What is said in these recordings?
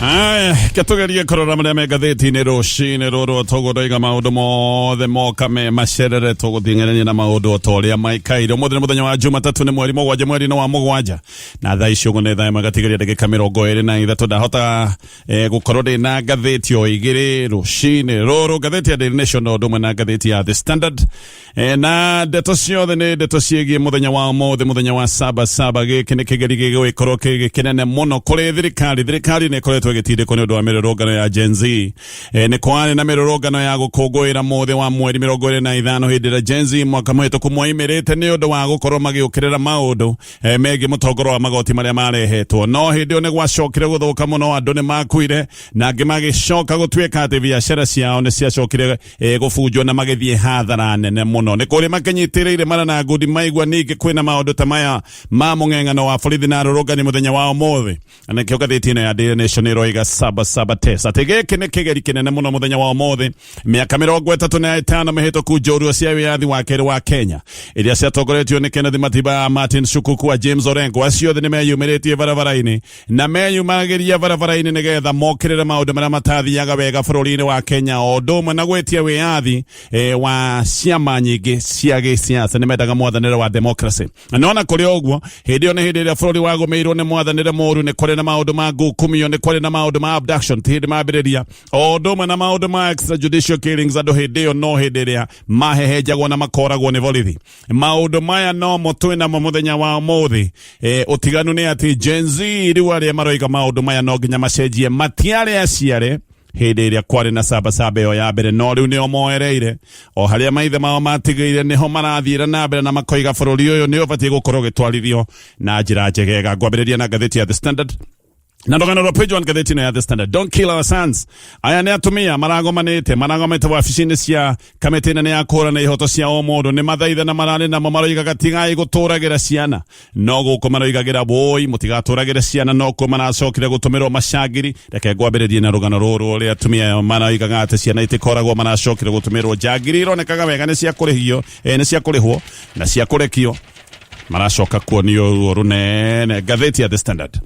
Aya, ke tugerie kũrora marĩa me ngathĩti-inĩ rũcinĩ rũrũ tũgũroiga maũndũ mothe moka me macerere tũgũthiĩ na maũndũ o ta ũrĩa maikaire. Ũmũthĩ nĩ mũthenya wa Jumatatũ, nĩ mweri 7, mweri-inĩ wa 7, na thaa ici ũguo nĩ thaa 1 gatigaria ndagĩka 23. Ndahota gũkorwo ndĩ na ngathĩti o igĩrĩ rũcinĩ rũrũ, ngathĩti ya Daily Nation na ũndũ ũmwe na ngathĩti ya The Standard. Na ndeto ciothe nĩ ndeto ciĩgiĩ mũthenya wa ũmũthĩ, mũthenya wa saba saba. Gĩkĩ nĩ kĩgeri gĩgũgĩkorwo kĩ kĩnene mũno kũrĩ thirikari. Thirikari nĩ ĩkoretwo ĩgĩtindĩkwo nĩ ũndũ wa mĩrũrũngano ya Gen Z. Nĩ kwarĩ na mĩrũrũngano ya gũkũngũĩra mũthĩ wa mweri 25, hĩndĩ ĩrĩa Gen Z mwaka mũhĩtũku moimĩrĩte nĩ ũndũ wa gũkorwo magĩũkĩrĩra maũndũ megiĩ mũtongoro wa magoti marĩa marehetwo. No hĩndĩ ĩyo nĩ gwacokire gũthũka mũno, andũ nĩ makuire na angĩ magĩcoka gũtuĩka atĩ biacara ciao nĩ ciacokire gũbunjwo na magĩthiĩ hathara nene mũno. Nĩ kũrĩ makĩnyitĩrĩire mara na ngundi maigua ningĩ kwĩna maũndũ ta maya ma mũng'eng'ano wa borithi na arũrũngani mũthenya wa ũmũthĩ. Na nĩkĩo ngathĩti ĩno ya Daily Nation ĩroiga saba saba test, atĩ gĩkĩ nĩ kĩgeri kĩnene mũno mũthenya wa ũmũthĩ. Mĩaka 35 mĩhĩtũku, njorua cia wĩyathi wa kerĩ wa Kenya iria ciatongoretio nĩ Kenneth Matiba, Martin Shukuku wa James Orengo, acio othe nĩ meyumĩrĩtie barabara-inĩ na meyumagĩria barabara-inĩ nĩgetha mokĩrĩre maũndũ marĩa matathiaga wega bũrũri-inĩ wa Kenya, o ũndũ ũmwe na gwĩtia wĩyathi wa ciama nyingĩ cia gĩsiasa. Nĩ mendaga mwathanĩre wa democracy. Na ona kũrĩ ũguo, hĩndĩ ĩyo nĩ hĩndĩ ĩrĩa bũrũri wagũmĩirwo nĩ mwathanĩre mũru, nĩ kwarĩ na maũndũ ma ngukumio, nĩ kwarĩ na maũndũ ma abduction, ti hĩndĩ mambĩrĩria, o ũndũ ũmwe na maũndũ ma extrajudicial killings. Andũ hĩndĩ ĩyo no hĩndĩ ĩrĩa mahehenjagwo na makoragwo nĩ borithi. Maũndũ maya no mo twĩ namo mũthenya wa ũmũthĩ. Ũtiganu nĩ atĩ Gen Z rĩu arĩa maroiga maũndũ maya no nginya macenjie matiarĩ aciare hĩndĩ ĩrĩa kwarĩ na saba saba ĩyo ya mbere, no rĩu nĩo moereire o harĩa maithe mao matigĩire, nĩho marathiĩra na mbere na makoiga bũrũri ũyũ nĩ ũbatiĩ gũkorwo ũgĩtwarithio na njĩra njegega. Ngwambĩrĩria na ngathĩti ya The Standard na rũgano rwa page 1 ngathĩti ĩno ya The Standard: "Don't kill our sons." Aya nĩ atumia maragomanĩte wabici-inĩ cia kamĩtĩ nene ya kũhũrana ihoto cia o mũndũ. Nĩ mathaitha na mararĩ namo maroigaga tigai gũtũragĩra ciana, no gũkũ maroigagĩra woi mũtigatũragĩre ciana, no kuo maracokire gũtũmĩrwo macangiri. Reke ngwambĩrĩrie na rũgano rũrũ ũrĩa atumia aya maroigaga atĩ ciana itikoragwo, maracokire gũtũmĩrwo njangiri ironekaga wega nĩ cia kũrĩhio, nĩ cia kũrĩhwo na cia kũrekio, maracoka kuonio ruo rũnene. Ngathĩti ya The Standard: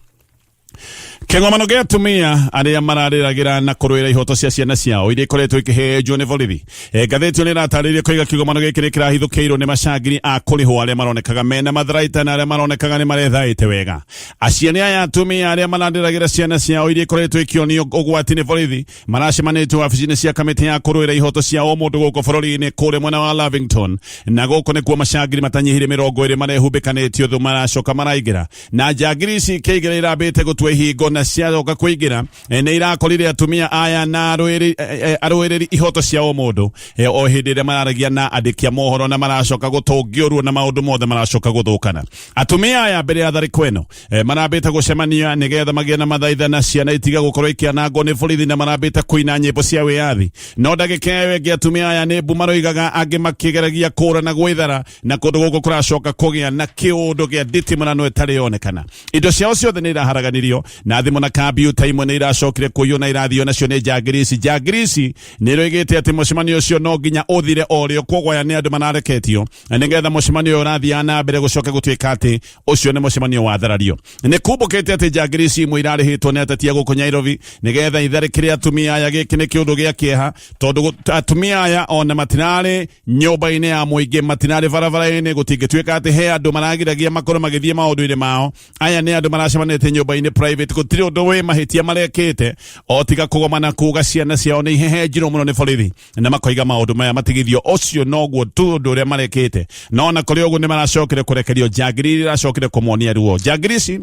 kĩgomano gĩa atumia arĩa mararĩragĩra na kũrũĩra ihoto cia ciana ciao iria ikoretwo ikĩhĩnjwo nĩ borithi. Ngathĩti ĩyo nĩ ĩratarĩria koiga kĩgomano gĩkĩ nĩ kĩrahithũkĩirwo nĩ macangiri a kũrĩhwo arĩa maronekaga mena matharaita na arĩa maronekaga nĩ marethaĩte wega. Aciari aya atumia arĩa mararĩragĩra ciana ciao iria ikoretwo ikĩonio ũgwati nĩ borithi maracemanĩtie wabici-inĩ cia kamĩtĩ ya kũrũĩra ihoto cia o mũndũ gũkũ bũrũri-inĩ kũrĩa mwena wa Lavington, na gũkũ nĩkuo macangiri matanyihire 20 marehumbĩkanĩtio thũ maracoka maraingĩra. Na njangiri ici ikĩingĩra irambĩte gũtua ihingo, na ciacoka kũingĩra nĩ irakorire atumia aya na arũĩrĩri ihoto cia o mũndũ o hĩndĩ ĩrĩa mararagia na andĩki a mohoro, na maracoka gũtũngio ruo na maũndũ mothe maracoka gũthũkana. Atumia aya mbere ya tharĩko ĩno marambĩte gũcemania nĩgetha magĩe na mathaitha na ciana itiga gũkorwo ikĩanangwo nĩ borithi, na marambĩte kũina nyĩmbo cia wĩyathi. No ndagĩka ĩyo ĩngĩ atumia aya nĩ mbu maroigaga, angĩ makĩgeragia kũra na gwĩthara, na kũndũ gũkũ kũracoka kũgĩa na kĩũndũ gĩa nditimũrano ĩtarĩ yonekana. Indo ciao ciothe nĩ iraharaganirio, na thimũ na kambiuta imwe nĩ iracokire kũiywo na irathio nacio nĩ njangiri ici. Njangiri ici nĩ iroigĩte atĩ mũcemanio ũcio no nginya ũthire o rĩo, kwoguo aya nĩ andũ manareketio nĩgetha mũcemanio ũyũ ũrathiaga na mbere gũcoke gũtuĩka atĩ ũcio nĩ mũcemanio wa tharario. Nĩ kumbũkĩte atĩ njangiri ici imwe irarĩhĩtwo nĩ ateti a gũkũ Nairobi nĩgetha itharĩkĩre atumia aya. Gĩkĩ nĩ kĩũndũ gĩa kĩeha tondũ atumia aya ona matirarĩ nyũmba-inĩ ya mũingĩ, matirarĩ barabara-inĩ, gũtingĩtuĩka atĩ he andũ maragiragia makorwo magĩthiĩ maũndũ-inĩ mao. Aya nĩ andũ maracemanĩtie nyũmba-inĩ private, gũtirĩ ũndũ wĩ mahĩtia marekĩte o tiga kũgomana kuga ciana ciao nĩ ihehenjirwo mũno nĩ borithi, na makoiga maũndũ maya matigithio. Ũcio noguo tu ũndũ ũrĩa marekĩte. No ona kũrĩ ũguo nĩ maracokire kũrekerio njangiri iria iracokire kũmonia ruo. Njangiri ici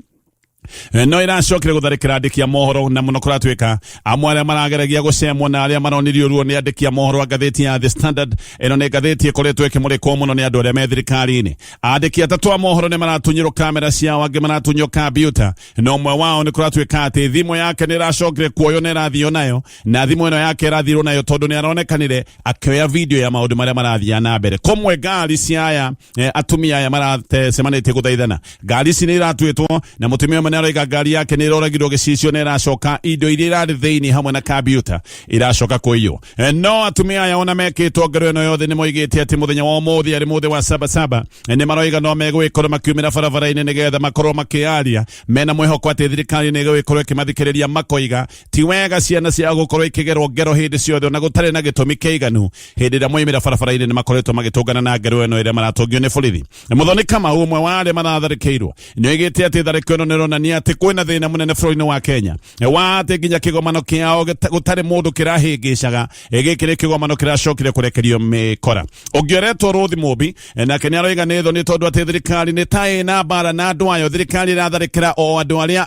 no iracokire gũtharĩkĩra andĩki a mohoro, na mũno kũratuĩka amwe arĩa marageragia gũcemwo na arĩa maronirio ruo nĩ andĩki a mohoro a ngathĩti ya The Standard. Ĩno nĩ ngathĩti ĩkoretwo ĩkĩmũrĩkwo mũno nĩ andũ arĩa me thirikari-inĩ. Andĩki atatũ a mohoro nĩ maratunyirwo kamera ciao, angĩ maratunywo kambiuta, na ũmwe wao nĩ kũratuĩka atĩ thimũ yake nĩ ĩracokire kuoywo na ĩrathio nayo, na thimũ ĩno yake ĩrathirwo nayo tondũ nĩ aronekanire akĩoya video ya maũndũ marĩa marathiaga na mbere. Kũmwe ngari cia aya atumia aya maracemanĩtie gũthaithana, ngari ici nĩ iratuĩtwo na mũtumia ũmwe nĩ nĩ aroiga ngari yake nĩ ĩroragirwo gĩcicio na ĩracoka indo iria irarĩ thĩinĩ hamwe na kambiuta iracoka kũiywo. No atumia aya ona mekĩtwo ngero ĩno yothe nĩ moigĩte atĩ mũthenya wa ũmũthĩ arĩ mũthĩ wa sabasaba nĩ maroiga no megũgĩkorwo makiumĩra barabara-inĩ nĩgetha makorwo makĩaria mena mwĩhoko atĩ thirikari nĩ ĩgũgĩkorwo ĩkĩmathikĩrĩria. Makoiga ti wega ciana ciao gũkorwo ikĩgerwo ngero hĩndĩ ciothe ona gũtarĩ na gĩtũmi kĩiganu. Hĩndĩ ĩrĩa moimĩra barabara-inĩ nĩ makoretwo magĩtũngana na ngero ĩno ĩrĩa maratũngio nĩ borithi. Muthoni Kamau, ũmwe wa arĩa maratharĩkĩirwo, nĩ oigĩte atĩ tharĩkĩro ĩno nĩ ĩronania atĩ kwĩna thĩna mũnene bũrũri-inĩ wa Kenya wa atĩ nginya kĩgomano kĩao gũtarĩ mũndũ kĩrahĩngĩcaga. Gĩkĩ nĩ kĩgomano kĩracokire kũrekerio mĩkora. Ũngĩ ũretwo Ruth Mũmbi nake nĩ aroiga nĩ thoni tondũ atĩ thirikari nĩ ta ĩna mbara na andũ ayo. Thirikari ĩratharĩkĩra o andũ arĩa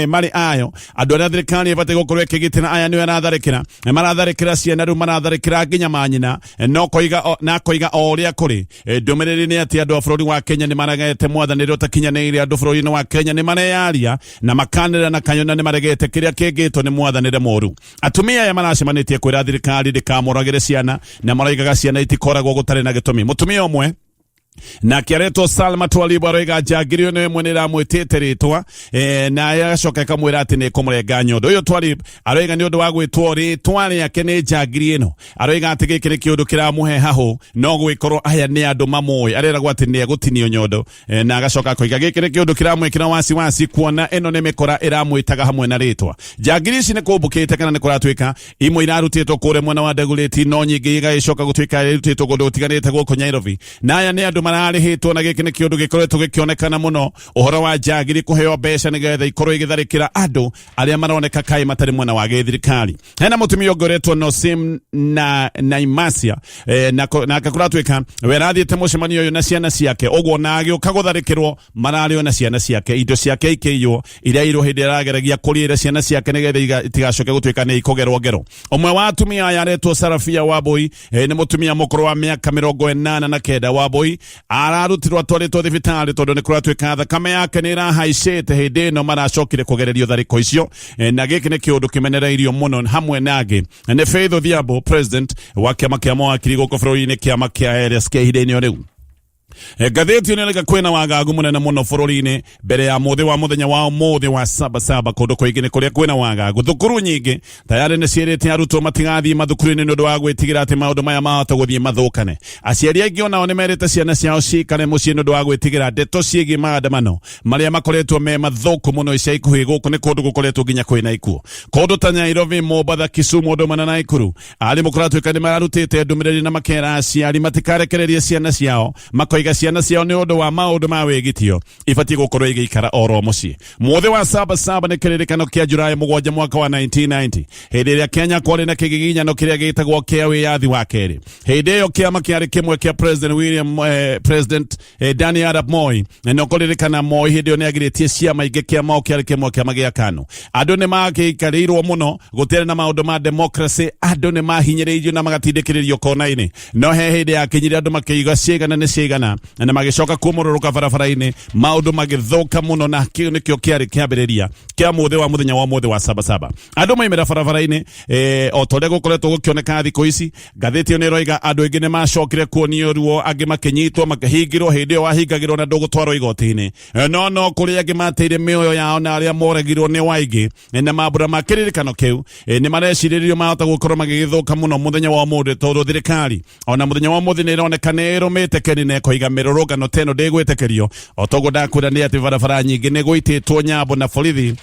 marĩ ayo, andũ arĩa thirikari ĩbatiĩ gũkorwo ĩkĩgitĩra, aya nĩo ĩratharĩkĩra. Maratharĩkĩra ciana, rĩu maratharĩkĩra nginya manyina. No koiga na koiga o ũrĩa kũrĩ. Ndũmĩrĩri nĩ atĩ andũ a bũrũri wa Kenya nĩ maregete mwathanĩre ũtakinyanĩire. Andũ bũrũri-inĩ wa Kenya nĩ mareyaria na makanĩrĩra na kayũ na nĩ maregete kĩrĩa kĩngĩtwo nĩ mwathanĩre mũru. Atumia aya maracemanĩtie kwĩra thirikari ndĩkamoragĩre ciana na maroigaga ciana itikoragwo gũtarĩ na gĩtũmi. Mũtumia ũmwe nake aretwo Salma Twalibu aroiga njangiri ĩno ĩmwe nĩ ĩramwĩtĩte rĩtwa na agacoka ĩkamwĩra atĩ nĩ ĩkũmũrenga nyondo. Ũyũ Twalib aroiga nĩ ũndũ wa gwĩtwo rĩtwa rĩake nĩ njangiri ĩno, aroiga atĩ gĩkĩ nĩ kĩũndũ kĩramũhe hahũ no gwĩkorwo aya nĩ andũ mamũĩ. Areragwo atĩ nĩ egũtinio nyondo na agacoka akoiga gĩkĩ nĩ kĩũndũ kĩramwĩkĩra wasiwasi kuona ĩno nĩ mĩkora ĩramwĩtaga hamwe na rĩtwa. Njangiri ici nĩ kũmbũkĩte kana nĩ kũratuĩka imwe irarutĩtwo kũrĩa mwena wa Dagoretti no nyingĩ igagĩcoka gũtuĩka irutĩtwo kũndũ gũtiganĩte gũkũ Nairobi, na aya nĩ andũ mararĩhĩtwo, na gĩkĩ nĩ kĩũndũ gĩkoretwo gĩkĩonekana mũno, ũhoro wa njangiri kũheo mbeca nĩgetha ikorwo igĩtharĩkĩra andũ arĩa maroneka kaĩ matarĩ mwena wa gĩthirikari. Hena mũtumia ũngĩ ũretwo Nosim na Naimasia nake kũratuĩka we arathiĩte mũcemanio ũyũ na ciana ciake ũguo na agĩũka gũtharĩkĩrwo mararĩo na ciana ciake, indo ciake ikĩiywo iria irwo hĩndĩ arageragia kũrĩĩra ciana ciake nĩgetha itigacoke gũtuĩka nĩ ikũgerwo ngero. Ũmwe wa atumia aya aretwo Sarafia Wambui, nĩ mũtumia mũkũrũ wa mĩaka 89. Wambui ararutirwo atwarĩtwo thibitarĩ tondũ nĩ kũratuĩka thakame yake nĩ ĩrahaicĩte hĩndĩ ĩno maracokire kũgererio tharĩko icio. Na gĩkĩ nĩ kĩũndũ kĩmenereirio mũno hamwe na angĩ nĩ Faith Odhiambo, president wa kĩama kĩa mawakiri gũkũ bũrũri-inĩ, kĩama kĩa LSK ihinda-inĩ o rĩu. Ngathĩti ĩno ĩrauga kwĩna wagagu mũnene mũno bũrũri-inĩ mbere ya mũthĩ wa mũthenya wa ũmũthĩ wa sabasaba. Kũndũ kũingĩ nĩ kũrĩa kwĩna wagagu, thukuru nyingĩ tayarĩ nĩ ciĩrĩte arutwo matigathiĩ mathukuru-inĩ nĩ ũndũ wa gwĩtigĩra atĩ maũndũ maya mahota gũthiĩ mathũkane. Aciari aingĩ onao nĩ merĩte ciana ciao cikare mũciĩ nĩ ũndũ wa gwĩtigĩra ndeto ciĩgiĩ maandamano marĩa makoretwo me mathũku mũno ica ikuhĩ. Gũkũ nĩ kũndũ gũkoretwo nginya kwĩna ikuũ kũndũ ta Nairobi, Mombatha, Kisumu, Dodoma na Nakuru. Arimũ kũratuĩka nĩ mararutĩte ndũmĩrĩri na makera aciari matikarekererie ciana ciao, makoiga ciana ciao nĩ ũndũ wa maũndũ ma wĩgitio ibatiĩ gũkorwo igĩikara oro mũciĩ. Mũthĩ wa sabasaba nĩ kĩririkano kĩa Julai 7 mwaka wa 1990, hĩndĩ ĩrĩa Kenya kwarĩ na kĩgiginyano kĩrĩa gĩtagwo kĩa wĩyathi wa kerĩ. Hĩndĩ ĩyo kĩama kĩarĩ kĩmwe kĩa President William President Daniel Arap Moi. Na ũkũririkana Moi hĩndĩ ĩyo nĩ agirĩtie ciama ingĩ, kĩama o kĩarĩ kĩmwe, kĩama gĩa KANU. Andũ nĩ makĩikarĩirwo mũno, gũtiarĩ na maũndũ ma democracy, andũ nĩ mahinyĩrĩirio na magatindĩkĩrĩrio kona-inĩ. No he hĩndĩ yakinyire andũ makĩiga ciĩgana nĩ ciĩgana na magĩcoka kumũrũrũka barabara-inĩ, maũndũ magĩthũka mũno, na kĩu nĩkĩo kĩarĩ kĩambĩrĩria kĩa mũthĩ wa mũthenya wa mũthĩ wa sabasaba. Andũ maimĩra barabara-inĩ o ta ũrĩa gũkoretwo gũkĩoneka thikũ ici. Ngathĩti ĩyo nĩ ĩroiga andũ aingĩ nĩ macokire kuonio ruo, angĩ makĩnyitwo makĩhingĩrwo, hĩndĩ ĩyo wahingagĩrwo na ndũgũtwarwo igoti-inĩ. No kũrĩ angĩ mateire mĩoyo yao na arĩa moragirwo nĩ waingĩ. Na mambura ma kĩririkano kĩu nĩ marecirĩrio mahota gũkorwo magĩgĩthũka mũno mũthenya wa ũmũthĩ, tondũ thirikari ona mũthenya wa ũmũthĩ nĩ ĩroneka nĩ ĩrũmĩte keni na ĩkoiga mĩrũrũngano ta ĩno ndĩgwĩtĩkĩrio. O toguo ndakwĩra nĩ atĩ barabara nyingĩ nĩ gũitĩtwo nyambo na borithi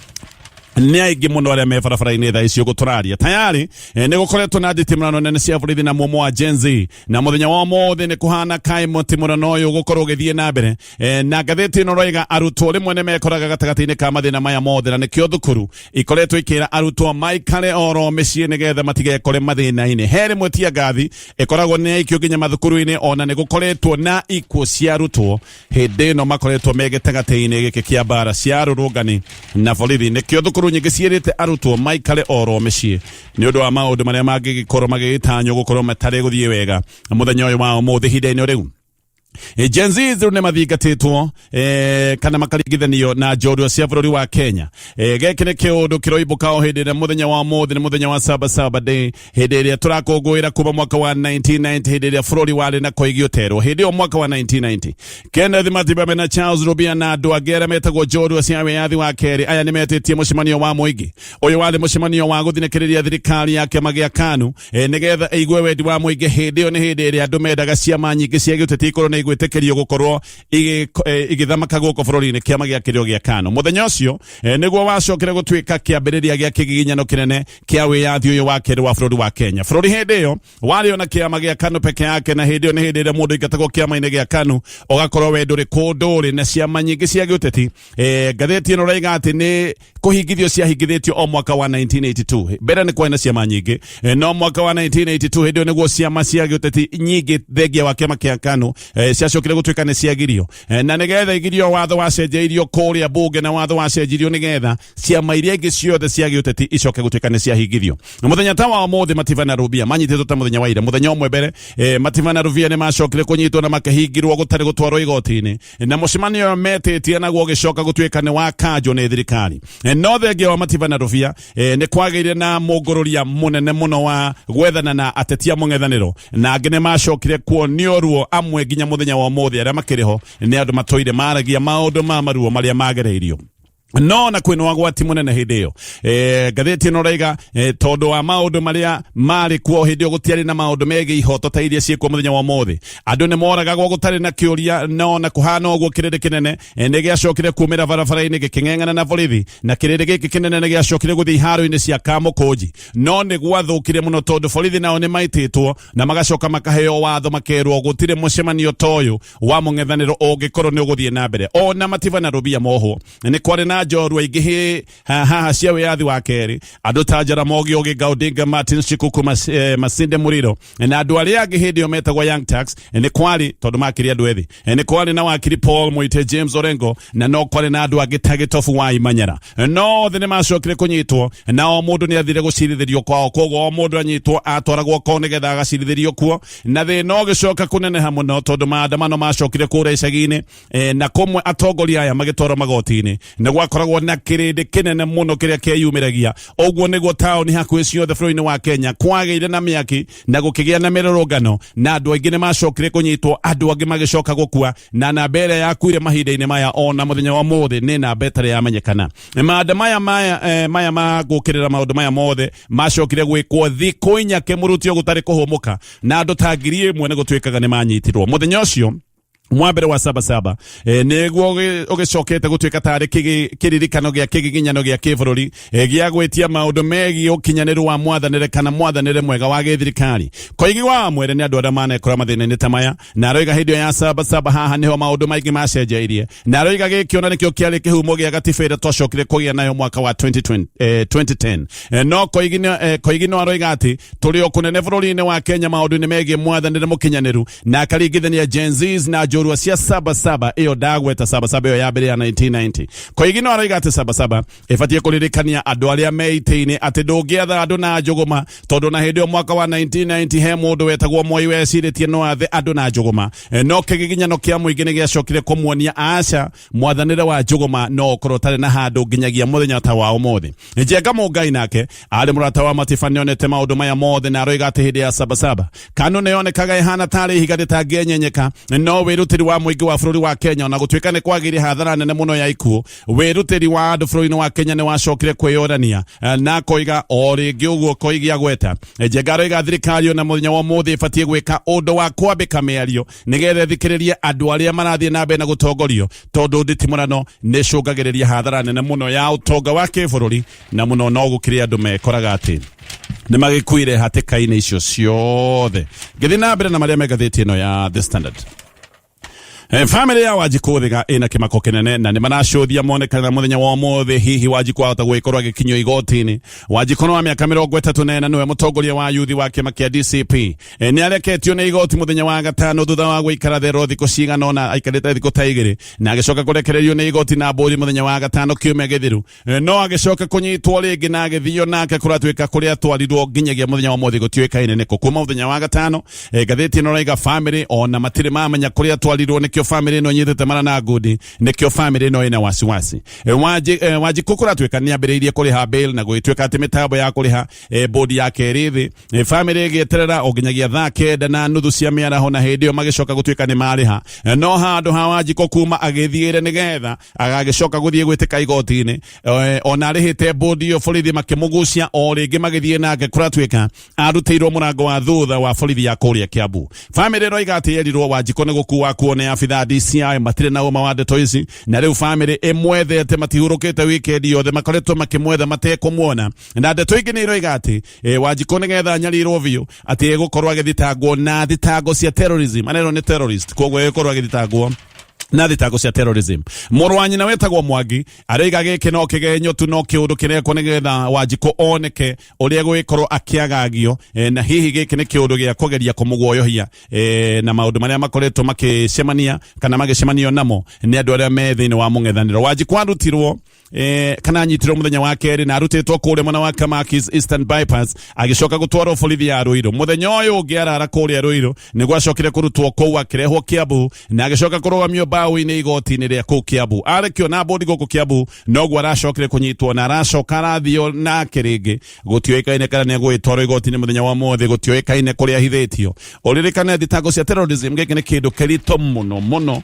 nĩ aingĩ mũno arĩa me barabara-inĩ thaa ici ũguo tũraria. Tayarĩ nĩ gũkoretwo na nditimũrano nene cia borithi na muomo wa Gen Z, na mũthenya wa ũmũthĩ nĩ kũhana kaĩ mũtimũrano ũyũ ũgũkorwo ũgĩthiĩ na mbere. Na ngathĩti ĩno roiga arutwo rĩmwe nĩ mekoraga gatagatĩ-inĩ ka mathĩna maya mothe, na nĩkĩo thukuru ikoretwo ikĩra arutwo maikare oro mĩciĩ nĩgetha matigekore mathĩna-inĩ. He rĩmwe tia ngathi ĩkoragwo nĩ yaikio nginya mathukuru-inĩ, ona nĩ gũkoretwo na ikuũ cia arutwo hĩndĩ ĩno makoretwo me gĩtagatĩ-inĩ gĩkĩ kĩa mbara cia arũrũngani na borithi. Nĩkĩo thukuru nyingĩ ciĩrĩte arutwo maikare oro mĩciĩ nĩ ũndũ wa maũndũ marĩa mangĩgĩkorwo magĩgĩtanywo gũkorwo matarĩ gũthiĩ wega mũthenya ũyũ wa ũmũthĩ ihinda-inĩ rĩu. Gen Z rĩu nĩ mathingatĩtwo kana makaringithanio na njorua cia bũrũri wa Kenya. Gĩkĩ nĩ kĩũndũ kĩroimbũka o hĩndĩ ĩrĩa mũthenya wa ũmũthĩ nĩ mũthenya wa Saba Saba Day, hĩndĩ ĩrĩa tũrakũngũĩra kuma mwaka wa 1990, hĩndĩ ĩrĩa bũrũri warĩ na koigi ũterwo. Hĩndĩ ĩyo mwaka wa 1990, Kenneth Matiba na Charles Rubia na andũ angĩ arĩa metagwo njorua cia wĩyathi wa kerĩ, aya nĩ metĩtie mũcemanio wa mũingĩ. Ũyũ warĩ mũcemanio wa gũthinĩkĩrĩria thirikari ya kĩama gĩa KANU nĩgetha ĩigue wendi wa mũingĩ. Hĩndĩ ĩyo nĩ hĩndĩ ĩrĩa andũ mendaga ciama nyingĩ cia gĩũteti ikorwo nĩ igwĩtĩkĩrio gũkorwo igĩthamaka gũkũ bũrũri-inĩ, kĩama gĩa kĩrĩo gĩa KANU. Mũthenya ũcio nĩguo wacokire gũtuĩka kĩambĩrĩria gĩa kĩgiginyano kĩnene kĩa wĩyathi ũyũ wa kerĩ wa bũrũri wa Kenya. Bũrũri hĩndĩ ĩyo warĩ ona kĩama gĩa KANU peke yake, na hĩndĩ ĩyo nĩ hĩndĩ ĩrĩa mũndũ aingatagwo kĩama-inĩ gĩa KANU ũgakorwo we ndũrĩ kũndũ ũrĩ na ciama nyingĩ cia gĩũteti. Ngathĩti ĩno raiga atĩ nĩ kũhingithio ciahingithĩtio o mwaka wa 1982. Mbere nĩ kwarĩ na ciama nyingĩ, no mwaka wa 1982 hĩndĩ ĩyo nĩguo ciama cia gĩũteti nyingĩ thengia wa kĩama kĩa KANU ciacokire gũtuĩka nĩ ciagirio, na nĩgetha igirio watho wacenjeirio kũrĩa bunge, na watho wacenjirio nĩgetha ciama iria ingĩ ciothe cia gĩũteti icoke gũtuĩka nĩ ciahingithio. Na mũthenya ta wa ũmũthĩ Matiba na Rubia manyitĩtwo ta mũthenya wa ira, mũthenya ũmwe mbere, Matiba na Rubia nĩ macokire kũnyitwo na makĩhingirwo gũtarĩ gũtwarwo igoti-inĩ, na mũcemanio ũyũ metĩtie naguo ũgĩcoka gũtuĩka nĩ wakanjwo nĩ thirikari. No thengia wa Matiba na Rubia, nĩ kwagĩire na mũngũrũria mũnene mũno wa gwethana na ateti a mũng'ethanĩro, na angĩ nĩ macokire kuonio ruo, amwe nginya mũthenya wa ũmũthĩ arĩa makĩrĩ ho nĩ andũ matũire maragia maũndũ ma maruo marĩa magereirio. No na kwĩna wagwati mũnene hĩndĩ ĩyo. Ngathĩti ĩno raiga, tondũ wa maũndũ marĩa marĩ kuo hĩndĩ ĩyo, gũtiarĩ na maũndũ megiĩ ihoto ta iria ciĩkuo mũthenya wa ũmũthĩ. Andũ nĩ moragagwo gũtarĩ na kĩũria. No na kũhana ũguo, kĩrĩndĩ kĩnene nĩ gĩacokire kumĩra barabara-inĩ gĩkĩng'eng'ana na borithi, na kĩrĩndĩ gĩkĩ kĩnene nĩ gĩacokire gũthiĩ iharo-inĩ cia Kamũkũnji. No nĩ gwathũkire mũno tondũ borithi nao nĩ maitĩtwo na magacoka makaheo watho, makerwo gũtirĩ mũcemanio ta ũyũ wa mũng'ethanĩro ũngĩkorwo nĩ ũgũthiĩ na mbere. Ona Matiba na Rubia mohwo, nĩ kwarĩ na njorua ingĩ haha cia wĩyathi wa kerĩ, andũ ta Jaramogi Oginga Odinga, Martin Shikuku, Masinde Muliro na andũ arĩa angĩ hĩndĩ ĩyo metagwo Young Turks. Nĩ kwarĩ, tondũ makĩrĩ andũ ethĩ, nĩ kwarĩ na wakiri Paul Muite, James Orengo, na no kwarĩ na andũ angĩ ta Gĩtobu wa Imanyara. No othe nĩ macokire kũnyitwo na o mũndũ nĩ athire gũcirithĩrio kwao. Koguo o mũndũ anyitwo atwaragwo kwao nĩgetha agacirithĩrio kuo, na thĩna ũgĩcoka kũneneha mũno tondũ maandamano macokire kũrĩa icagi-inĩ, na kũmwe atongoria aya magĩtwarwo magoti-inĩ. Nĩ gwakoragwo na kĩrĩndĩ kĩnene mũno kĩrĩa kĩeyumĩragia. Ũguo nĩguo taũni hakuhĩ ciothe bũrũri-inĩ wa Kenya kwagĩire na mĩaki na gũkĩgĩa na mĩrũrũngano, na andũ aingĩ nĩ macokire kũnyitwo, andũ angĩ magĩcoka gũkua, na namba ĩrĩa yakuire mahinda-inĩ maya ona mũthenya wa ũmũthĩ nĩ namba ĩtarĩ yamenyekana. Maanda maya maya maya ma gũkĩrĩra maũndũ maya mothe macokire gwĩkwo thikũ inya kĩmũrutio gũtarĩ kũhũmũka, na andũ ta 1000 nĩ gũtuĩkaga nĩ manyitirwo mũthenya ũcio mwa mbere wa Saba Saba. Nĩguo ũgĩcokete gũtuĩka tarĩ kĩririkano gĩa kĩgiginyano gĩa kĩbũrũri, gĩa gwĩtia maũndũ megiĩ ũkinyanĩru wa mwathanĩre kana mwathanĩre mwega wa gĩthirikari. Koigi wa mwere nĩ andũ arĩa manekora mathĩna-inĩ ta maya, na aroiga hĩndĩ ĩyo ya Saba Saba haha nĩho maũndũ maingĩ macenjeirie, na aroiga gĩkĩ ona nĩkĩo kĩarĩ kĩhumo gĩa gatiba ĩrĩa twacokire kũgĩa nayo mwaka wa 2020, 2010. No Koigi no aroiga atĩ tũrĩ o kũnene bũrũri-inĩ wa Kenya maũndũ-inĩ megiĩ mwathanĩre mũkinyanĩru, na akaringithania Gen Zs na njorua cia Saba Saba ĩyo ndagweta, Saba Saba ĩyo ya mbere ya 1990. Koigi no aroiga atĩ Saba Saba ĩbatiĩ kũririkania andũ arĩa me itĩ-inĩ atĩ ndũngĩatha andũ na njũgũma, tondũ na hĩndĩ ĩyo mwaka wa 1990 he mũndũ wetagwo Moi wecirĩtie no athe andũ na njũgũma, no kĩgiginyano kĩa mũingĩ nĩ gĩacokire kũmuonia aca, mwathanĩre wa njũgũma no ũkorwo ũtarĩ na handũ nginyagia mũthenya ta wa ũmũthĩ. Njenga Mũngai nake arĩ mũrata wa Matiba nĩonete maũndũ maya mothe, na aroiga atĩ hĩndĩ ya Saba Saba KANU nĩyonekaga ĩhana tarĩ ihiga rĩtangĩenyenyeka, no wĩrutĩri wa mũingĩ wa bũrũri wa Kenya, ona gũtuĩka nĩ kwagĩire hathara nene mũno ya ikuũ, wĩrutĩri wa andũ bũrũri-inĩ wa Kenya nĩ wacokire kwĩyonania, na koiga o rĩngĩ ũguo Koigi agweta. Njenga aroiga thirikari ona mũthenya wa ũmũthĩ ĩbatiĩ gwĩka ũndũ wa kwambĩka mĩario nĩgetha ĩthikĩrĩrie andũ arĩa marathiĩ na mbere na gũtongorio, tondũ nditimũrano nĩ ĩcũngagĩrĩria hathara nene mũno ya ũtonga wa kĩbũrũri, na mũno no gũkĩrĩ andũ mekoraga atĩ nĩ magĩkuire hatĩka-inĩ icio ciothe. Ngĩthiĩ na mbere na marĩa me ngathĩti ĩno ya The Standard. Family ya Wanjikũ Thiga ĩna kĩmako kĩnene na nĩ maracũthia mone kana mũthenya wa ũmũthĩ hihi Wanjikũ ahota gũgĩkorwo agĩkinyio igoti-inĩ. Wanjikũ nĩ wa mĩaka 34 nĩwe mũtongoria wa yuthi wa kĩama kĩa DCP. Nĩ areketio nĩ igoti mũthenya wa gatano thutha wa gũikara therero thikũ cigana ũna, aikarĩte thikũ ta 2 na agĩcoka kũrekererio nĩ igoti na mbũri mũthenya wa gatano kiumia gĩthiru. No agĩcoka kũnyitwo rĩngĩ na agĩthio nake kũratuĩka kũrĩa atwarirwo nginyagia mũthenya wa ũmũthĩ gũtiũĩkaine nĩkũ. Kuma mũthenya wa gatano, ngathĩti ĩno ĩraiga family ona matirĩ mamenya kũrĩa atwarirwo, nĩkĩo family ĩno ĩnyitĩte mara na ngundi, nĩkĩo family ĩno ĩna wasiwasi. Wanjikũ kũratuĩka nĩ ambĩrĩirie kũrĩha bail na gũgĩtuĩka atĩ mĩtambo ya kũrĩha bodi yake ĩrĩ thĩ. Family ĩgĩeterera o nginyagia thaa 9:30 cia mĩaraho, na hĩndĩ ĩyo magĩcoka gũtuĩka nĩ marĩha. No handũ ha Wanjikũ kuma agĩthiĩre nĩgetha agagĩcoka gũthiĩ gwĩtĩka igoti-inĩ, ona arĩhĩte bodi ĩyo, borithi makĩmũgucia o rĩngĩ magĩthiĩ nake kũratuĩka arutĩirwo mũrango wa thutha wa borithi ya kũrĩa Kiambu. Family ĩroiga atĩ yerirwo Wanjikũ nĩ gũkua kuo nĩ abithaa DCI, matirĩ na ũma wa ndeto ici, na rĩu family ĩmwethete matihurũkĩte weekend yothe makoretwo makĩmwetha matekũmuona. Na ndeto ingĩ nĩ iroiga atĩ Wanjikũ nĩgetha anyarirwo biũ atĩ egũkorwo agĩthitangwo na thitango cia terrorism, arerwo nĩ terrorist, koguo egũkorwo agĩthitangwo na thitango cia terrorism. Mũrũ wa nyina wetagwo Mwangi aroiga gĩkĩ no kĩgenyo tu, no kĩũndũ kĩrekwo nĩgetha Wanjikũ oneke ũrĩa gũgĩkorwo akĩagagio, na hihi gĩkĩ nĩ kĩũndũ gĩa kũgeria kũmũguoyohia, na maũndũ marĩa makoretwo makĩcemania kana magĩcemanio namo nĩ andũ arĩa me thĩinĩ wa mũng'ethanĩro. Wanjikũ arutirwo kana anyitirwo mũthenya wa kerĩ na arutĩtwo kũrĩa mwena wa Kamakis Eastern Bypass, agĩcoka gũtwarwo borithi ya Ruiru. Mũthenya ũyũ ũngĩ arara kũrĩa Ruiru nĩguo acokire kũrutwo kũu akĩrehwo Kiambu na agĩcoka kũrũgamio mbaũ-inĩ igoti-inĩ rĩa kũu Kiambu. Arekio na bodi gũkũ Kiambu noguo aracokire kũnyitwo na aracoka arathio nake rĩngĩ. Gũtiũĩkaine kana nĩ egũgĩtwarwo igoti-inĩ mũthenya wa ũmũthĩ, gũtiũĩkaine kũrĩa ahithĩtio. Ũririkane thitango cia terrorism, gĩkĩ nĩ kĩndũ kĩritũ mũno mũno,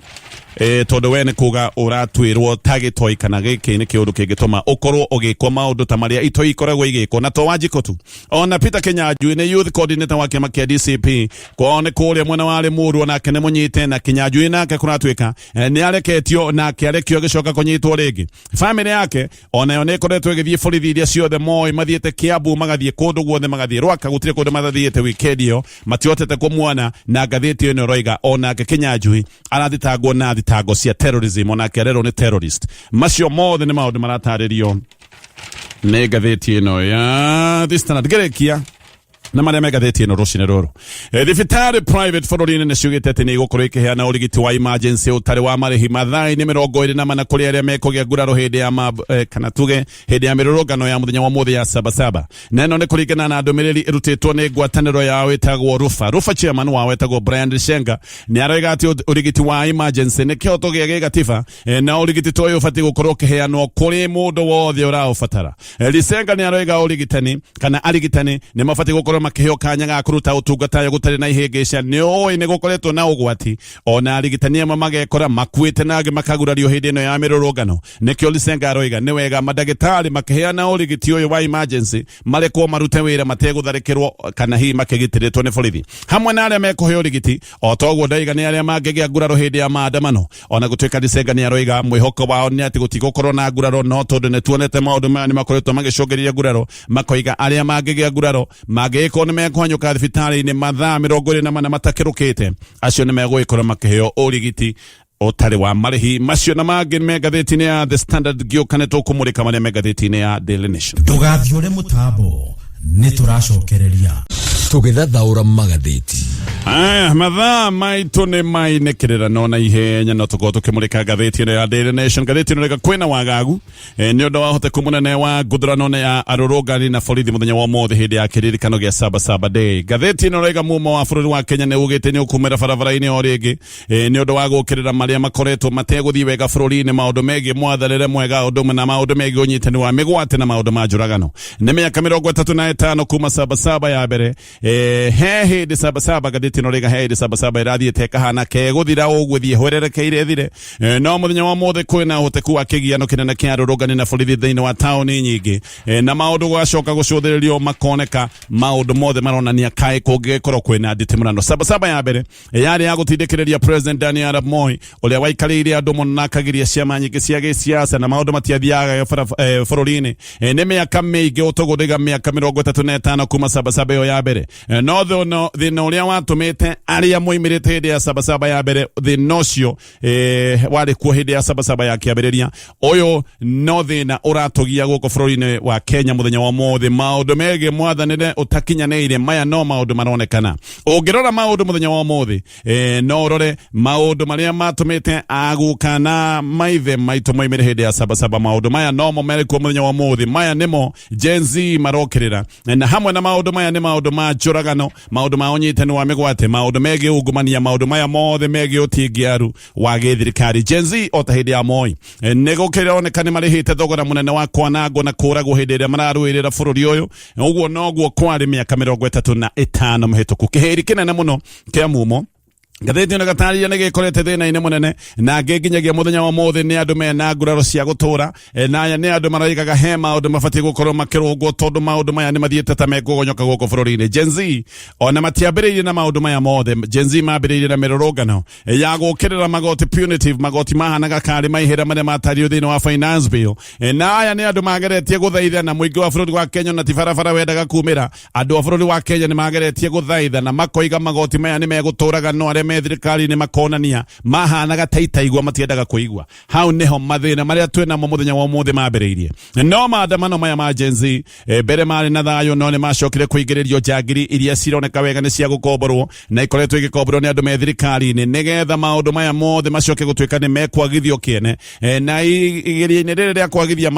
tondũ we nĩ kuga ũratuĩrwo ta gĩtoi, kana gĩkĩ nĩ kĩũndũ kĩngĩtũma ũkorwo ũgĩkwo maũndũ ta marĩa itoi ikoragwo igĩkwo. Na to Wanjikũ tu, ona Peter Kinyanjui nĩ youth coordinator wa kĩama kĩa DCP kwao nĩ kũrĩa mwena wa Limuru, onake nĩ mũnyite. Na Kinyanjui nake kũratuĩka nĩ areketio, nake arekio agĩcoka kũnyitwo rĩngĩ. Family yake onayo nĩ ĩkoretwo ĩgĩthiĩ borithi iria ciothe moĩ, mathiĩte Kiambu, magathiĩ kũndũ guothe, magathiĩ Rwaka, gũtirĩ kũndũ matathiĩte weekend ĩyo, matihotete kũmuona. Na ngathĩti ĩno ĩroiga onake Kinyanjui arathitangwo na thitango cia terrorism, onake arerwo nĩ terrorist. Macio mothe nĩ maũndũ maratarĩrio nĩ ngathĩti ĩno ya The Standard. Ngĩrĩkia na marĩa me ngathĩti ĩno rũcinĩ rũrũ, thibitarĩ private bũrũri-inĩ nĩ ciugĩte atĩ nĩ igũkorwo ikĩheana ũrigiti wa emergency ũtarĩ wa marĩhi mathaa-inĩ 24 kũrĩ arĩa mekũgĩa nguraro hĩndĩ ya kana tuge hĩndĩ ya mĩrũrũngano ya mũthenya wa ũmũthĩ ya Sabasaba. Na ĩno nĩ kũringana na ndũmĩrĩri ĩrutĩtwo nĩ ngwatanĩro yao ĩtagwo Rufa. Rufa chairman wao etagwo Brian Lishenga nĩ aroiga atĩ ũrigiti wa emergency nĩ kĩhoto gĩa gĩgatiba, na ũrigiti ta ũyũ ũbatiĩ gũkorwo ũkĩheanwo kũrĩ mũndũ wothe ũraũbatara. Lisenga nĩ aroiga ũrigitani kana arigitani nĩ mabatiĩ gũkorwo makĩheo kanya ga kũruta ũtungata ũyũ gũtarĩ na ihĩngĩca. Nĩ ũĩ nĩ gũkoretwo na ũgwati, ona arigitani amwe magekora makuĩte na angĩ makagurario hĩndĩ ĩno ya mĩrũrũngano. Nĩkĩo Lisenga aroiga nĩ wega mandagĩtarĩ makĩheana ũrigiti ũyũ wa emergency marekwo marute wĩra mategũtharĩkĩrwo kana hihi makĩgitĩrĩtwo nĩ borithi. Hamwe na arĩa mekũheo ũrigiti o toguo ndaiga nĩ arĩa mangĩgĩa nguraro hĩndĩ ya maandamano. Ona gũtuĩka Lisenga nĩ aroiga mwĩhoko wao nĩ atĩ gũtigũkorwo na nguraro, no tondũ nĩ tuonete maũndũ maya nĩ makoretwo magĩcũngĩrĩria nguraro, makoiga arĩa mangĩgĩa nguraro mangĩgĩkorwo nĩ mekũhanyũka thibitarĩ-inĩ mathaa 24 matakĩrũkĩte, acio nĩ megũgĩkorwo makĩheo ũrigiti ũtarĩ wa marĩhi. Macio na mangĩ me ngathĩti-inĩ ya The Standard. Ngĩũka nĩ tũkũmũrĩka marĩa me ngathĩti-inĩ ya Daily Nation. Ndũgathiũre mũtambo, nĩ tũracokereria. Tũgĩthathaũra magathĩti. Aya, mathaa maitũ nĩ mainĩkĩrĩra no na ihenya no tũkorwo tũkĩmũrĩka ngathĩti ĩno ya Daily Nation. Ngathĩti ĩno rĩga kwĩna wagagu, nĩ ũndũ wa ũhoteku mũnene wa ngũthũrano ya arũrũngani na borithi mũthenya wa ũmũthĩ hĩndĩ ya kĩririkano gĩa Sabasaba Day. Ngathĩti ĩno rĩga mumo wa bũrũri wa Kenya nĩ ugĩte nĩ ũkumĩra barabara-inĩ o rĩngĩ, nĩ ũndũ wa gũkĩrĩra marĩa makoretwo mategũthiĩ wega bũrũri-inĩ, maũndũ megiĩ mwathanĩre mwega, ũndũ ũmwe na maũndũ megiĩ ũnyitani wa mĩgwate na maũndũ ma njũragano. Nĩ mĩaka 35 kuma Sabasaba ya mbere. He hĩndĩ Sabasaba, ngathĩti ĩno rĩga he hĩndĩ Sabasaba ĩrathiĩte ĩkahana kegũthira ũguo ĩthiĩ hwererekeire ĩthire, no mũthenya wa ũmũthĩ kwĩna ũhoteku wa kĩgiano kĩnene kĩa arũrũngani na borithi thĩinĩ wa taũni nyingĩ, na maũndũ gũgacoka gũcũthĩrĩrio makoneka maũndũ mothe maronania kaĩ kũngĩgĩkorwo kwĩna nditimũrano. Sabasaba ya mbere yarĩ ya gũtindĩkĩrĩria President Daniel Arap Moi ũrĩa waikarĩire andũ mũno na akagiria ciama nyingĩ cia gĩsiasa na maũndũ matiathiaga bũrũri-inĩ. Nĩ mĩaka mĩingĩ ũtũgũrĩga mĩaka 35 kuma Sabasaba ĩyo ya mbere, no thĩna ũrĩa watũmire matũmĩte arĩa moimĩrĩte hĩndĩ ya sabasaba ya mbere thĩna ũcio warĩ kuo hĩndĩ ya sabasaba ya kĩambĩrĩria. Ũyũ no thĩna ũratũgia gũkũ bũrũri-inĩ wa Kenya mũthenya wa ũmũthĩ. Maũndũ megiĩ mwathanĩre ũtakinyanĩire, maya no maũndũ maronekana. Ũngĩrora maũndũ mũthenya wa ũmũthĩ, no ũrore maũndũ marĩa matũmĩte aguka na maithe maitũ moimĩre hĩndĩ ya sabasaba. Maũndũ maya nomo marĩ kuo mũthenya wa ũmũthĩ. Maya nĩmo Gen Z marokĩrĩra, na hamwe na maũndũ maya nĩ maũndũ ma njũragano, maũndũ ma ũnyitani wa mĩgwate, maũndũ megiĩ ungumania, maũndũ maya mothe megiĩ ũtingiaru wa gĩthirikari. Gen Z o ta hĩndĩ ya Moi, nĩ gũkĩroneka nĩ marĩhĩte thogora mũnene wa kwanangwo na kũragwo hĩndĩ ĩrĩa mararũĩrĩra bũrũri ũyũ. Ũguo noguo kwarĩ mĩaka 35 mĩhĩtũku. Kĩhĩri kĩnene mũno kĩa mumo ngathĩti ĩno ĩgatarĩria nĩ gĩkorete thĩna-inĩ mũnene na angĩ nginyagia mũthenya wa ũmũthĩ nĩ andũ mena nguraro cia gũtũra. Na aya nĩ andũ maroigaga he maũndũ mabatiĩ gũkorwo makĩrũngwo tondũ maũndũ maya nĩ mathiĩte ta mekũgonyoka gũkũ bũrũri-inĩ. Gen Z ona matiambĩrĩirie na maũndũ maya mothe. Gen Z mambĩrĩirie na mĩrũrũngano ya gũkĩrĩra magoti punitive, magoti mahanaga karĩ maihĩra marĩa matario thĩinĩ wa finance bill. Na aya nĩ andũ mageretie gũthaitha na mũingĩ wa bũrũri wa Kenya na ti barabara wendaga kumĩra. Andũ a bũrũri wa Kenya nĩ mageretie gũthaitha na makoiga magoti maya nĩ megũtũraga, no arĩa me thirikari-inĩ makonania mahanaga ta itaigua, matiendaga kũigua. Hau nĩho mathĩna marĩa twĩ namo mũthenya wa ũmũthĩ mambĩrĩirie. No maandamano maya ma Gen Z, mbere marĩ na thayũ, no nĩ macokire kũingĩrĩrio njangiri iria cironeka wega nĩ cia gũkomborwo na ikoretwo igĩkomborwo nĩ andũ me thirikari-inĩ nĩgetha maũndũ maya mothe macoke gũtuĩka nĩ mekwagithio kĩene. Na igeria-inĩ rĩrĩ rĩa kwagithia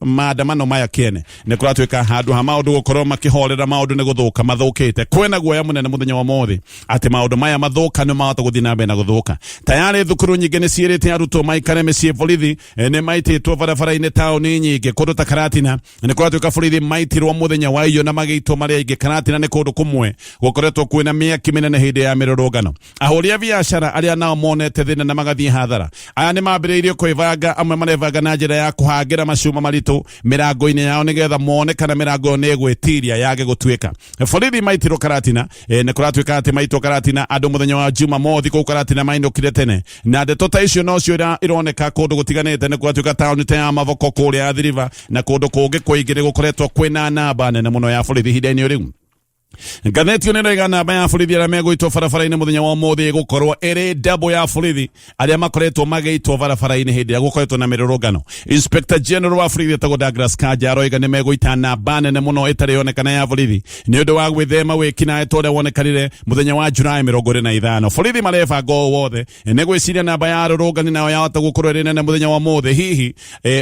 maandamano maya kĩene, nĩ kũratuĩka handũ ha maũndũ gũkorwo makĩhorera, maũndũ nĩ gũthũka mathũkĩte. Kwĩna guoya mũnene mũthenya wa ũmũthĩ atĩ maũndũ maya mathũka nĩ mahota gũthiĩ na mbere na gũthũka. Tayarĩ thukuru nyingĩ nĩ ciĩrĩte arutwo maikare mĩciĩ. Borithi nĩ maitĩtwo barabara-inĩ taũni nyingĩ kũndũ ta Karatina. Nĩ kũratuĩka borithi maitirwo mũthenya wa iyo na magĩitwo marĩa aingĩ. Karatina nĩ kũndũ kũmwe gũkoretwo kwĩna mĩaki mĩnene hĩndĩ ya mĩrũrũngano. Ahũri a biacara arĩa nao monete thĩna na magathiĩ hathara, aya nĩ mambĩrĩirie kwĩbanga. Amwe marebanga na njĩra ya kũhangĩra macuma maritũ mĩrango-inĩ yao nĩgetha mone kana mĩrango ĩyo nĩ ĩgwĩtiria yage gũtuĩka. Borithi maitirwo Karatina. Nĩ kũratuĩka atĩ maitwo Karatina andũ mũthenya wa Jumamothi kũu Karatina mainũkire tene, na ndeto ta icio nocio ironeka kũndũ gũtiganĩte. Nĩ kũratuĩka taũni ta ya Mavoko kũrĩa Athi River na kũndũ kũngĩ kũingĩ nĩ gũkoretwo kwĩna namba nene mũno ya borithi ihinda-inĩ rĩu. Ngathĩti ĩno ĩroiga namba ya borithi arĩa megũitwo barabara-inĩ mũthenya wa ũmũthĩ ĩgũkorwo ĩrĩ double ya borithi arĩa makoretwo magĩitwo barabara-inĩ hĩndĩ ĩrĩa gũkoretwo na mĩrũrũngano. Inspector General wa borithi etagwo Douglas Kanja aroiga nĩ megũita namba nene mũno ĩtarĩ yonekana ya borithi nĩ ũndũ wa gwĩthema wĩkinaĩ ta ũrĩa wonekanire mũthenya wa Julai 25. Borithi marebanga ũũ wothe nĩ gwĩciria namba ya arũrũngani nayo yahota gũkorwo ĩrĩ nene mũthenya wa ũmũthĩ, hihi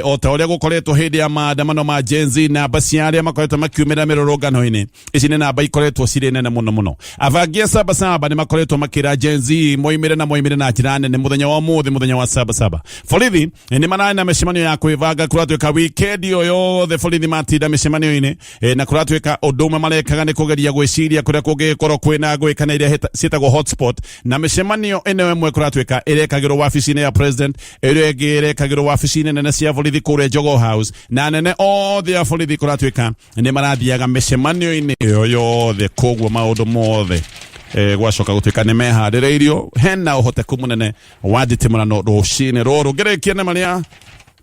o ta ũrĩa gũkoretwo hĩndĩ ya maandamano ma Gen Z. Namba cia arĩa makoretwo makiumĩra mĩrũrũngano-inĩ ici nĩ namba ikoretwo cirĩ nene mũno mũno. Abangi a sabasaba nĩ makoretwo makĩra Gen Z moimĩre na moimĩre na njĩra nene mũthenya wa ũmũthĩ, mũthenya wa sabasaba. Borithi nĩ mararĩ na mĩcemanio ya kwĩbanga. Kũratuĩka wikendi ĩyo yothe borithi matinda mĩcemanio-inĩ, na kũratuĩka ũndũ ũmwe marekaga nĩ kũgeria gwĩciria kũrĩa kũngĩgĩkorwo kwĩna ngũĩ kana iria ciĩtagwo hotspot. Na mĩcemanio ĩno ĩmwe kũratuĩka ĩrekagĩrwo wabici-inĩ ya president, ĩrĩa ĩngĩ ĩrekagĩrwo wabici-inĩ nene cia borithi kũrĩa Jogoo House, na anene othe a borithi kũratuĩka nĩ marathiaga mĩcemanio-inĩ ĩyo yothe. Koguo maũndũ mothe gwacoka gũtuĩka nĩ meharĩrĩirio, hena ũhoteku mũnene wa nditimũrano rũcinĩ rũrũ. Ngĩrĩkia na marĩa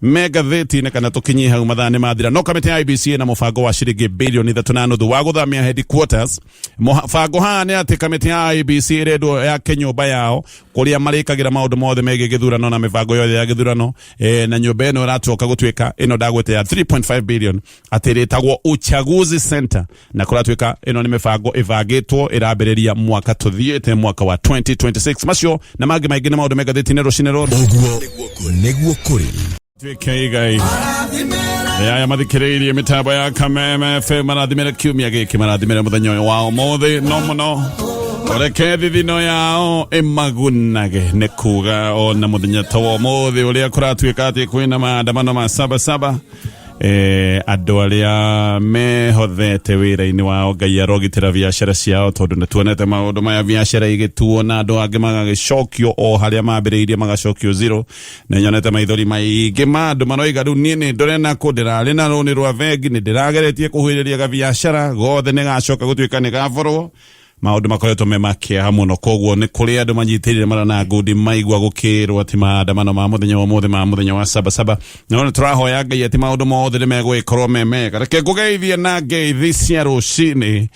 me ngathĩti-inĩ kana tũkinyie hau, mathaa nĩ mathira. No kamĩtĩ ya IEBC ĩna mũbango wa ciringi bilioni 3.5 wa gũthamia headquarters. Mũbango haha nĩ atĩ kamĩtĩ ya IEBC ĩrendwo yake nyũmba yao kũrĩa marĩkagĩra maũndũ mothe megiĩ gĩthurano na mĩbango yothe ya gĩthurano. Na nyũmba ĩno ĩratuoka gũtuĩka ĩno ndagwĩte ya 3.5 billion atĩ ĩrĩtagwo Uchaguzi Center, na kũratuĩka ĩno nĩ mĩbango ĩbangĩtwo ĩrambĩrĩria mwaka tũthiĩte, mwaka wa 2026. Macio na mangĩ maingĩ nĩ maũndũ me ngathĩti-inĩ rũcinĩ rũrũ. Ũguo nĩguo kũrĩ. Tuĩke igai aya mathikĩrĩirie mĩtambo ya Kameme FM marathimĩre kiumia gĩkĩ, marathimĩre mũthenya ũyũ wa ũmũthĩ no mũno. Reke thithino yao ĩmagunage, nĩ kuga ona mũthenya ta wa ũmũthĩ ũrĩa kũratuĩka atĩ kwĩna maandamano ma sabasaba, andũ arĩa mehothete wĩra-inĩ wao, Ngai arogitĩra biacara ciao, tondũ nĩ tuonete maũndũ maya, biacara igĩtuo na andũ angĩ magagĩcokio o harĩa mambĩrĩirie, magacokio zero. Nĩ nyonete maithori maingĩ ma andũ maroiga rĩu niĩ nĩ ndore nakũ ndĩrarĩ na rũni rwa bengi, nĩ ndĩrageretie kũhuhĩrĩria gabiacara gothe, nĩ gacoka gũtuĩka nĩ gaborwo. Maũndũ makoretwo me ma kĩeha mũno. Koguo nĩ kũrĩ andũ manyitĩrĩire mara na ngundi maigua gũkĩrwo atĩ maandamano ma mũthenya wa ũmũthĩ, ma mũthenya wa sabasaba, no nĩ tũrahoya Ngai atĩ maũndũ mothe nĩ megũgĩkorwo me mega. Reke ngũgeithie na ngeithi cia rũcinĩ.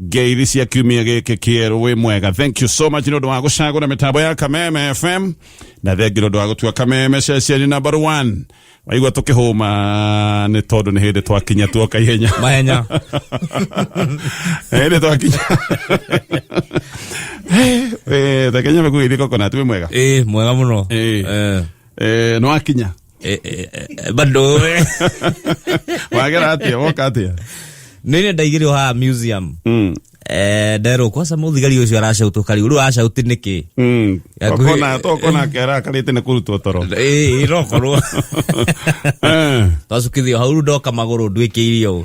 Ngeithi cia kiumia gĩkĩ kĩerũ, wĩ mwega. Thank you so much nĩ ũndũ wa gũcagũra mĩtambo ya Kameme FM, na thengi nĩ ũndũ wa gũtua Kameme ceceni number one. Waigua tũkĩhũma nĩ tondũ nĩ hĩndĩ twakinya, tuoka ihenya. Mahenya. Hĩndĩ twakinya. Reke nyambe kũgeithia Coconut, wĩ mwega? Ĩ, mwega mũno. Nĩ wakinya? Bado. Wagera atĩa? Woka atĩa? Nĩ nĩ ndaigĩrwo haha museum. Nderwo kwaca mũthigari ũcio aracautũka rĩu acauti nĩkĩ? Tokona tokona kerakarĩte nĩ kũrutwo toro. Ĩ, ĩrokorwo twacukithio hau rĩu ndoka magũrũ nduĩkĩirie ũũ.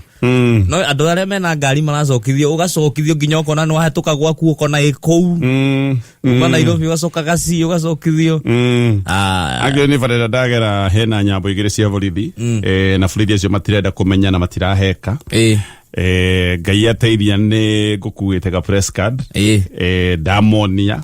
No andũ arĩa mena ngari maracokithio, ũgacokithio nginya ũkona nĩ wahĩtũka gwaku, ũkona ĩ kũu. Uma Nairobi ũgacoka Gacii ũgacokithio. Ah, Angĩ nĩ barera ndagera hena nyambo igĩrĩ cia borithi, na borithi acio matirenda kũmenya na matiraheka. Ngai ateithia nĩ ngũkuĩte ga press card. Ndamonia,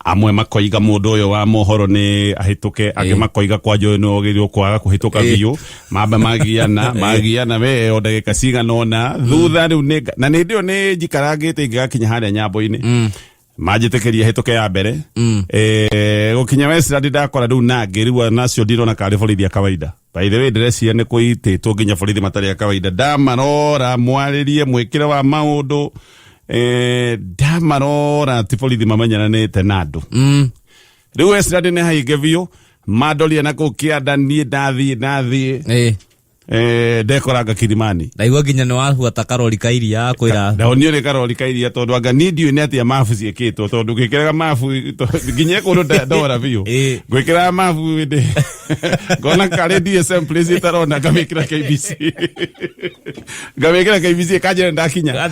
amwe makoiga mũndũ ũyũ wa mohoro nĩ ahĩtũke, angĩ makoiga kwanja ũyũ nĩ wagĩrĩirwo kwaga kũhĩtũka biũ. Mambe magiana magiana we o ndagĩka cigana ũna thutha rĩu na nĩ ndĩo nĩ njikarangĩte ingĩgakinya harĩa nyambo-inĩ manjĩtĩkĩria hĩtũke ya mbere. Gũkinya Westland ndakora rĩu nangĩ rĩu nacio ndirona karĩ borithi a kawaida. By the way, ndĩreciria nĩ kũitĩtwo nginya borithi matarĩ a kawaida. Ndamarora mwarĩrie mwĩkĩre wa maũndũ, ndamarora ti borithi mamenyeranĩte na andũ. Rĩu Westland nĩ haingĩ biũ, mandoria na kũu kĩanda, niĩ ndathiĩ ndekoranga Kilimani. Ndaigua nginya nĩ wabuata karori ka iria kwĩra. Ndaonio nĩ karori ka iria, tondũ anga niĩ ndiũĩ nĩ atĩa mabu ciĩkĩtwo, tondũ ngĩkĩraga mabu nginya kũndũ ndora biũ. Ngwĩkĩraga mabu ndĩ ngona karĩ DSM place ĩtarona, ngamĩkĩra KBC, ngamĩkĩra KBC ĩkanjĩra ndakinya.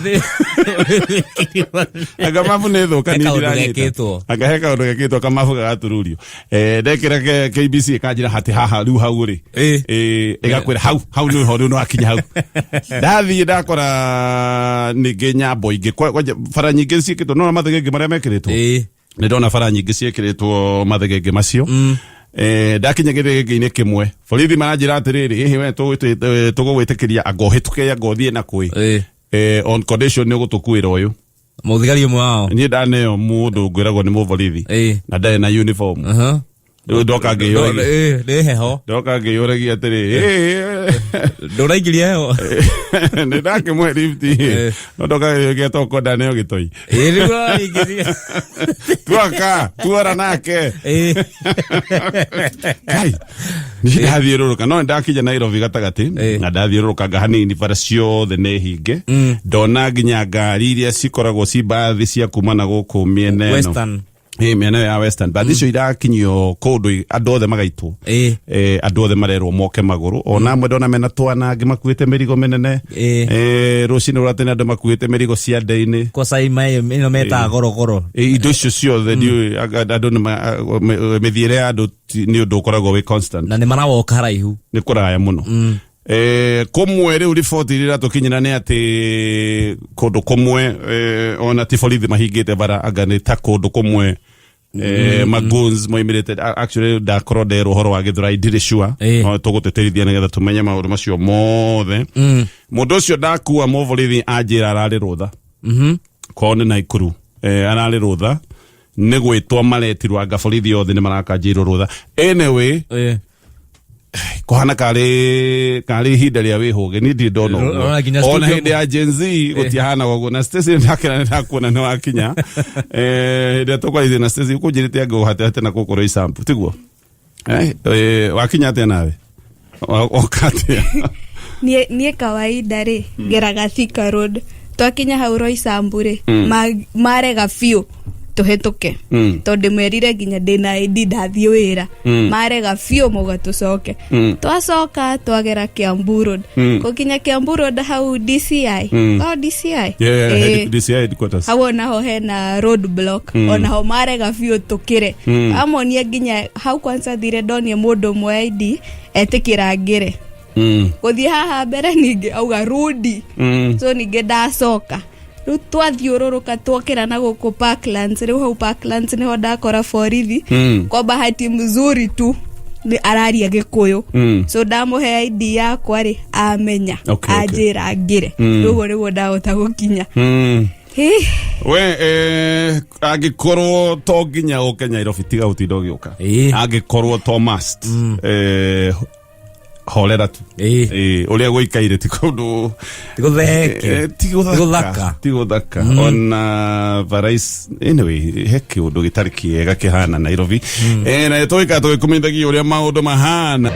Anga mabu nĩ thũka. He niĩ kaũndũ ndiranyita. gekĩtwo. Anga he kaũndũ gekĩtwo kamabu gagatururio. Ndekĩra KBC ĩkanjĩra hatĩ haha rĩu hau rĩ. Ĩgakwĩra hau hau nĩho rĩu nĩwakinya hau. Ndathiĩ ndakora ningĩ nyambo ingĩ. Kwanja bara nyingĩ ciĩkĩtwo nona mathegenge marĩa mekĩrĩtwo. Nĩ ndona bara nyingĩ ciĩkĩrĩtwo mathegenge macio. Ndakinya gĩthegenge-inĩ kĩmwe, borithi maranjĩra atĩrĩrĩ, ĩhĩ we tũgũgwĩtĩkĩria anga ũhĩtũke, anga ũthiĩ na kwĩ on condition nĩ ũgũtũkuĩra ũyũ. Mũthigari ũmwe wao. Niĩ ndaneo mũndũ ngwĩragwo nĩ mũborithi na ndarĩ na uniform. Rĩu ndoka ngĩyũragia. Nĩ heho. Ndoka ngĩyũragia atĩrĩ, Ndũraingĩria heho. Nĩ ndakĩmũhe lift, no ndoka ngĩyũragia toko ndaneo gĩtoi. Rĩu ũraingĩria. Tuoka tuora nake. Kai niĩ ndathiũrũrũka, no nĩndakinya Nairobi gatagatĩ na ndathiũrũrũka nga hanini, bara ciothe nĩ hinge. Ndona nginya ngari iria cikoragwo ci mbathi cia kuma na gũkũ mĩena ĩno. Western. Mĩena ĩyo ya Western, mbathi icio irakinyio kũndũ andũ othe magaitwo. Andũ othe marerwo moke magũrũ, ona amwe ndona mena twana, angĩ makuĩte mĩrigo mĩnene. Rũcinĩ rũra tene andũ makuĩte mĩrigo ciande-inĩ. Kwa sai ĩno metaga gorogoro. Indo icio ciothe ndiũĩ andũ mĩthiĩre ya andũ nĩ ũndũ ũkoragwo wĩ constant. Na nĩ marawoka haraihu. Nĩ kũraya mũno. Kũmwe rĩu riboti iria iratũkinyĩra nĩ atĩ kũndũ kũmwe, ona ti borithi mahingĩte bara, anga nĩ ta kũndũ kũmwe magoons moimĩrĩte. Actually ndakorwo nderwo ũhoro wa Gĩthũrai, ndirĩ sure. No tũgũtĩtĩrithia nĩgetha tũmenye maũndũ macio mothe. Mũndũ ũcio ndakua mũborithi anjĩra ararĩ rũtha kwao nĩ Naikuru. Ararĩ rũtha nĩ gwĩtwo maretirwo, anga borithi othe nĩ marakanjĩirwo rũtha. Anyway, kũhana karĩ ihinda rĩa wĩhũge, niĩ ndirĩ ndona ũguo. Ũrona nginya Ona studio hĩndĩ ya Gen Z gũtiahanaga ũguo. Na Stacy, ndakena nĩ ndakuona nĩ wakinya. Hĩndĩ ĩrĩa tũkwarĩtie na Stacy ũkũnjĩrĩte angĩ ũhatehate na gũkũ Roysambu, tiguo? Wakinya atĩa nawe? Woka atĩa? Niĩ kawaida rĩ ngeraga Thika Road, twakinya hau Roysambu rĩ, marega biũ tũhĩtũke, tondũ ndĩmerire nginya ndĩna ID ndathiĩ wĩra. Marega biũ, mauga tũcoke. Twacoka twagera Kiambu Road. Gũkinya Kiambu Road hau DCI, oh, DCI. DCI headquarters. Hau onaho hena road block, onaho marega biũ tũkĩre. Amonia nginya hau kwanza thire ndonie mũndũ ũmwe ID etĩkĩra ngĩre. Gũthiĩ haha mbere ningĩ auga rudi. So ningĩ ndacoka, rĩu twathiũrũrũka twokĩra na gũkũ Parklands. Rĩu hau Parklands nĩho ndakora borithi. Kwa bahati mzuri tu nĩ araria Gĩkũyũ. So ndamũhe ID yakwa rĩ, amenya. Anjĩra ngĩre. Rĩu ũguo nĩguo ndahota gũkinya. Ih, We angĩkorwo to nginya ũke Nairobi, tiga gũtinda ũgĩũka. Angĩkorwo to must, horera tu. Ũrĩa gũikaire ti kũndũ Ti gũtheke. Ti gũthaka. Ti gũthaka. Ti gũthaka ona varais. Anyway, he kĩũndũ gĩtarĩ kĩega kĩhana Nairobi. Na tũgĩikara tũgĩkũmenyithagia ũrĩa maũndũ mahana.